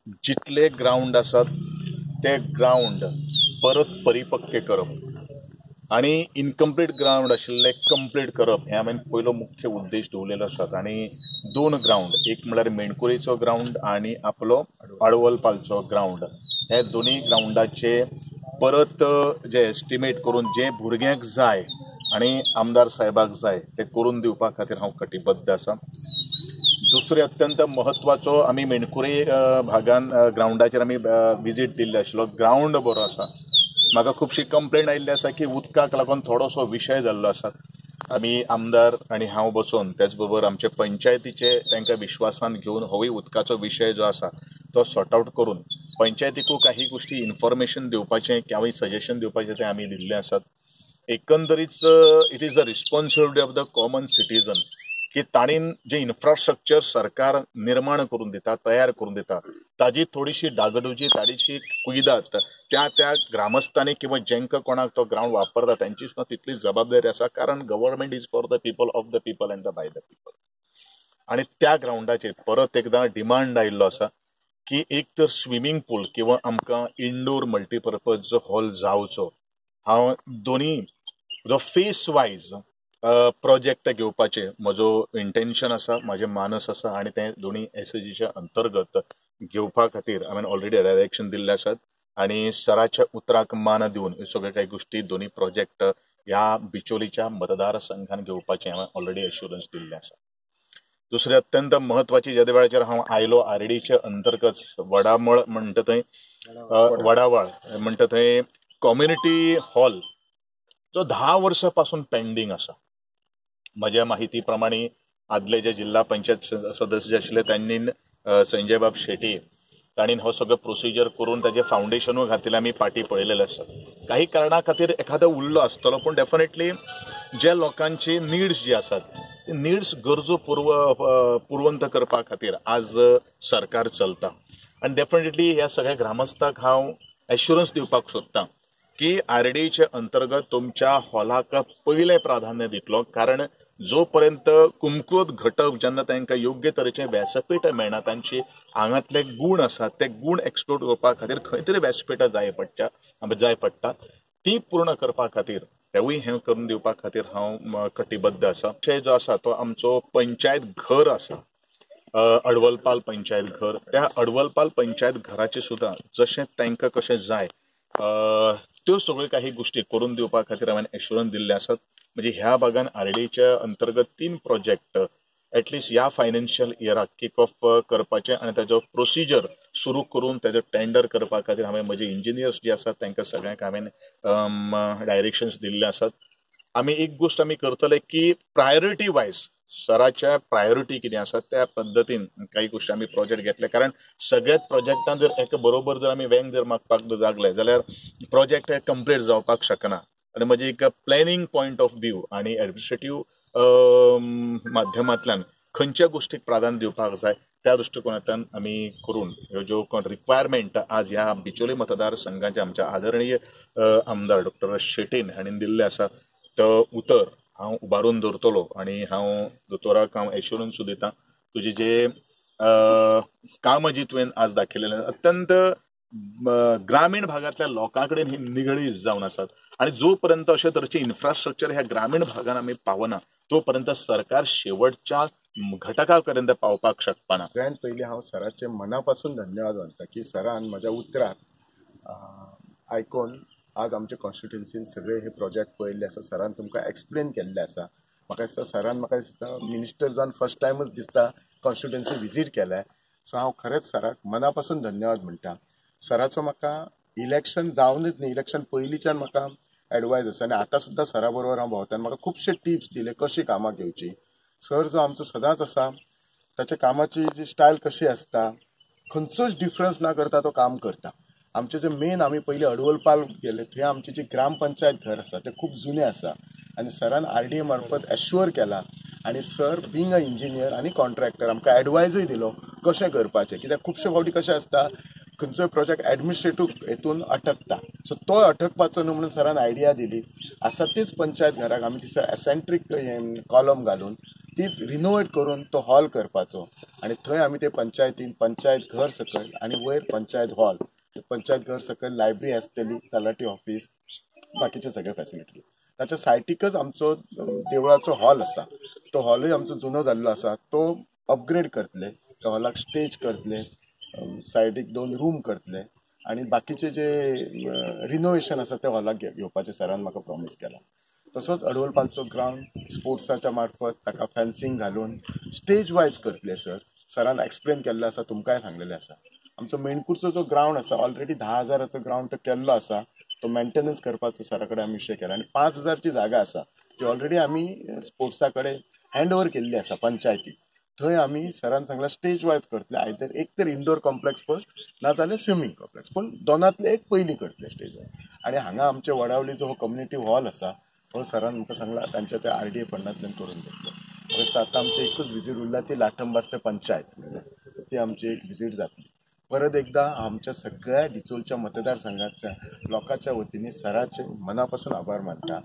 जितले ग्रावंड आसात ते ग्रावंड परत परिपक्व करप आनी इनकम्प्लीट ग्रावंड आशिल्ले कंप्लीट करप हें हांवें पयलो मुख्य उद्देश दवरलेलो आसात. आनी 2 ग्रावंड, एक म्हणल्यार मेणकुरेचो ग्रावंड आनी आपलो अडवलपालचो ग्रावंड, हे दोनूय ग्रावंडाचे परत जे एस्टिमेट करून जे भुरग्यांक जाय आनी आमदार साहेबाक जाय ते करून दिवपा खातीर हांव कटिबद्ध आसा. दुसरें अत्यंत म्हत्वाचो, आमी मेणकुरे भागान ग्रावंडाचेर आमी विजीट दिल्ले आशिल्लो. ग्रावंड बरो आसा. म्हाका खुबशी कंप्लेन आयिल्ली आसा की उदकाक लागून थोडोसो विशय जाल्लो आसा. आमी आमदार आनी हांव बसून त्याच बरोबर आमचे पंचायतीचे तांकां विश्वासान घेवन होवूय उदकाचो विशय जो आसा तो सॉर्ट आवट करून पंचायतीकूय काही गोश्टी इन्फॉर्मेशन दिवपाचें किंवा सजेशन दिवपाचें तें आमी दिल्लें आसात. एकंदरीच it is the responsibility of the common citizen की ताणीन जें इन्फ्रास्ट्रक्चर सरकार निर्माण करून दिता, तयार करून दिता, ताजी थोडीशी डागडुजी, ताडीशी कुयदाद त्या त्या ग्रामस्थांनी किंवा जेंका कोणाक तो ग्रावंड वापरता तांची सुद्दां तितली जबाबदारी आसा. कारण government is for the people, of the people and the by the people. आनी त्या ग्रावंडाचेर परत एकदां डिमांड आयिल्लो आसा की एक तर स्विमींग पूल किंवा आमकां इनडोर मल्टीपर्पज हॉल जावचो. हांव दोनी जो फेस वायज प्रोजेक्ट घेवपाचें म्हजो इंटेन्शन आसा, म्हाजें मानस आसा आनी तें दोनी एसएजीच्या अंतर्गत घेवपा खातीर हांवें ऑलरेडी डायरेक्शन दिल्लें आसात. आनी सराच्या उतराक मान दिवन ह्यो सगळ्यो कांय गोश्टी दोनी प्रोजेक्ट ह्या बिचोलीच्या मतदारसंघान घेवपाचें हांवें ऑलरेडी एश्युरन्स दिल्लें आसा. दुसरें अत्यंत म्हत्वाची, ज्या वेळाचेर हांव आयलो आरडीच्या अंतर्गत वडामळ म्हणटा थंय, वडावाळ म्हणटा थंय कम्युनिटी हॉल जो 10 वर्सां पासून पेंडींग आसा. म्हज्या माहिती प्रमाणे आदले जे जिल्हा पंचायत सदस्य जे आशिल्ले तांणी संजय बाब शेटी तांणी हो सगळो प्रोसिजर करून ताजें फावंडेशनूय घातिल्लें आमी पाटी पळयलेलें आसा. काही कारणा खातीर एखादो उरलो आसतलो, पूण डेफिनेटली ज्या लोकांची निड्स जी आसात ती निड्स गरजो पुरवंत करपा खातीर आज सरकार चलता. आनी डेफिनेटली ह्या सगळ्या ग्रामस्थाक हांव एश्युरन्स दिवपाक सोदतां की आरडीचे अंतर्गत तुमच्या हॉलाक पयलें प्राधान्य दितलो. कारण जो पर्यंत कुमकुवत घटक जेन्ना तांकां योग्य तरेचें व्यासपीठ मेळना, तांची आंगांतले गूण आसात ते गूण एक्सप्लोर करपा खातीर खंय तरी व्यासपीठां जाय पडटा, ती पूर्ण करपा खातीर तेवूय हें करून दिवपा खातीर हांव कटिबद्ध आसा. विशय जो आसा तो आमचो पंचायत घर आसा, अडवलपाल पंचायत घर. त्या अडवलपाल पंचायत घराचें सुद्दां जशें तांकां कशें जाय त्यो सगळ्यो काही गोश्टी करून दिवपा खातीर हांवें एश्युरन्स दिल्ले आसात. म्हणजे ह्या भागान आरडीच्या अंतर्गत 3 प्रोजेक्ट एटलिस्ट ह्या फायनान्शियल इयराक किक ऑफ करपाचें आनी ताजो प्रोसिजर सुरू करून ताजो टेंडर करपा खातीर हांवें म्हजे इंजिनियर्स जे आसात तांकां सगळ्यांक हांवें डायरेक्शन्स दिल्ले आसात. आमी एक गोश्ट आमी करतले की प्रायोरिटी वायज सराच्या प्रायोरिटी कितें आसा त्या पद्दतीन काही गोश्टी आमी प्रोजेक्ट घेतले. कारण सगळ्याच प्रोजेक्टान जर एका बरोबर जर आमी वेंग जर मागपाक लागले जाल्यार प्रोजेक्ट कंप्लीट जावपाक शकना. आनी म्हजी एक प्लॅनिंग पॉयंट ऑफ व्यू आनी एडमिनिस्ट्रेटीव माध्यमांतल्यान खंयच्या गोश्टीक प्राधान्य दिवपाक जाय त्या दृश्टिकोनांतल्यान आमी करून ह्यो ज्यो कोण रिक्वायरमेंट आज ह्या बिचोली मतदारसंघाचे आमच्या आदरणीय आमदार डॉक्टर शेटीन हांणी दिल्लें आसा तो उतर हांव उबारून दवरतलो. आनी हांव दोतोराक हांव एश्युरन्सूय दिता तुजें जें काम जी तुवें आज दाखयलेलें अत्यंत ग्रामीण भागांतल्या लोकां कडेन ही निगडीत जावन आसात. आनी जो पर्यंत अशे तरेचें इन्फ्रास्ट्रक्चर ह्या ग्रामीण भागान आमी पावना तो पर्यंत सरकार शेवटच्या घटका पर्यंत पावपाक शकपाना. सगळ्यांत पयलीं हांव सराचे मना पासून धन्यवाद मानता की सरान म्हज्या उतराक आयकून आज आमचे कॉन्स्टिट्युन्सीन सगळे हे प्रोजेक्ट पळयल्ले आसा. सरान तुमकां एक्सप्लेन केल्ले आसा. म्हाका दिसता सरान म्हाका दिसता मिनिस्टर जावन फर्स्ट टायमच दिसता कॉन्स्टिट्युन्सी विजीट केल्या. सो हांव खरेंच सराक मना पासून धन्यवाद म्हणटा. सराचो म्हाका इलेक्शन जावनच न्ही, इलेक्शन पयलींच्यान म्हाका एडवायज आसा आनी आतां सुद्दां सरा बरोबर हांव भोंवता. म्हाका खुबशे टिप्स दिले कशी कामां घेवची. सर जो आमचो सदांच आसा ताच्या कामाची जी स्टायल कशी आसता खंयचोच डिफरन्स ना करता तो काम करता. आमचे जे मेन आमी पयलीं अडवलपाल गेले थंय आमची जी ग्रामपंचायत घर आसा तें खूब जुनें आसा आनी सरान आरडीए मार्फत एश्युअर केला आनी सर बींग अ इंजिनियर आनी कॉन्ट्रॅक्टर आमकां एडवायजूय दिलो कशें करपाचें. कित्याक खुबशे फावटी कशें आसता खंयचोय प्रोजेक्ट एडमिनिस्ट्रेटीव हेतून अटकता, सो तो अटकपाचो न्हू म्हणून सरान आयडिया दिली. आसा तीच पंचायत घराक आमी थंयसर एसेंट्रीक कॉलम घालून तीच रिनोवेट करून तो हॉल करपाचो आनी थंय आमी ते पंचायतीन पंचायत घर सकयल आनी वयर पंचायत हॉल, पंचायत घर सकयल लायब्ररी आसतली, तलाठी ऑफिस, बाकीचे सगळे फॅसिलिटी. ताच्या सायटीकच आमचो देवळाचो हॉल आसा, तो हॉलूय आमचो जुनो जाल्लो आसा, तो अपग्रेड करतले, त्या हॉलाक स्टेज करतले, सायडीक 2 रूम करतले आनी बाकीचे जे रिनोवेशन आसा ते हॉलाक घेवपाचें सरान म्हाका प्रॉमीस केलां. तसोच अडवलपालचो ग्रावंड स्पोर्ट्साच्या मार्फत ताका फेन्सिंग घालून स्टेज वायज करतले. सर सरान एक्सप्लेन केल्लें आसा, तुमकांय सांगलेलें आसा. आमचो मेणकूरचो जो ग्रावंड आसा ऑलरेडी 10,000 ग्रावंड तो केल्लो आसा, तो मेंटेनन्स करपाचो सरा कडेन आमी विशय केला आनी 5,000 जागा आसा ती ऑलरेडी आमी स्पोर्ट्सा कडेन हँड ओवर केल्ली आसा पंचायती. थंय आमी सरान सांगला स्टेज वायज करतले, आयदर एक तर इंडोर कॉम्प्लेक्स फर्स्ट नाजाल्यार स्विमींग कॉम्प्लेक्स, पूण दोनांतले एक पयलीं करतले स्टेज वायज. आनी हांगा आमचे वडावली जो हो कम्युनिटी हॉल आसा हो सरान म्हाका सांगला तांच्या त्या RDA फंडांतल्यान करून घेतलो. बस आतां आमची एकूच विजीट उरला ती लाठंबारसे पंचायत, ती आमची एक विजीट जातली. परत एकदा आमच्या सगळ्या डिचोलच्या मतदारसंघाच्या लोकांच्या वतीने सराचे मनापासून आभार मानता.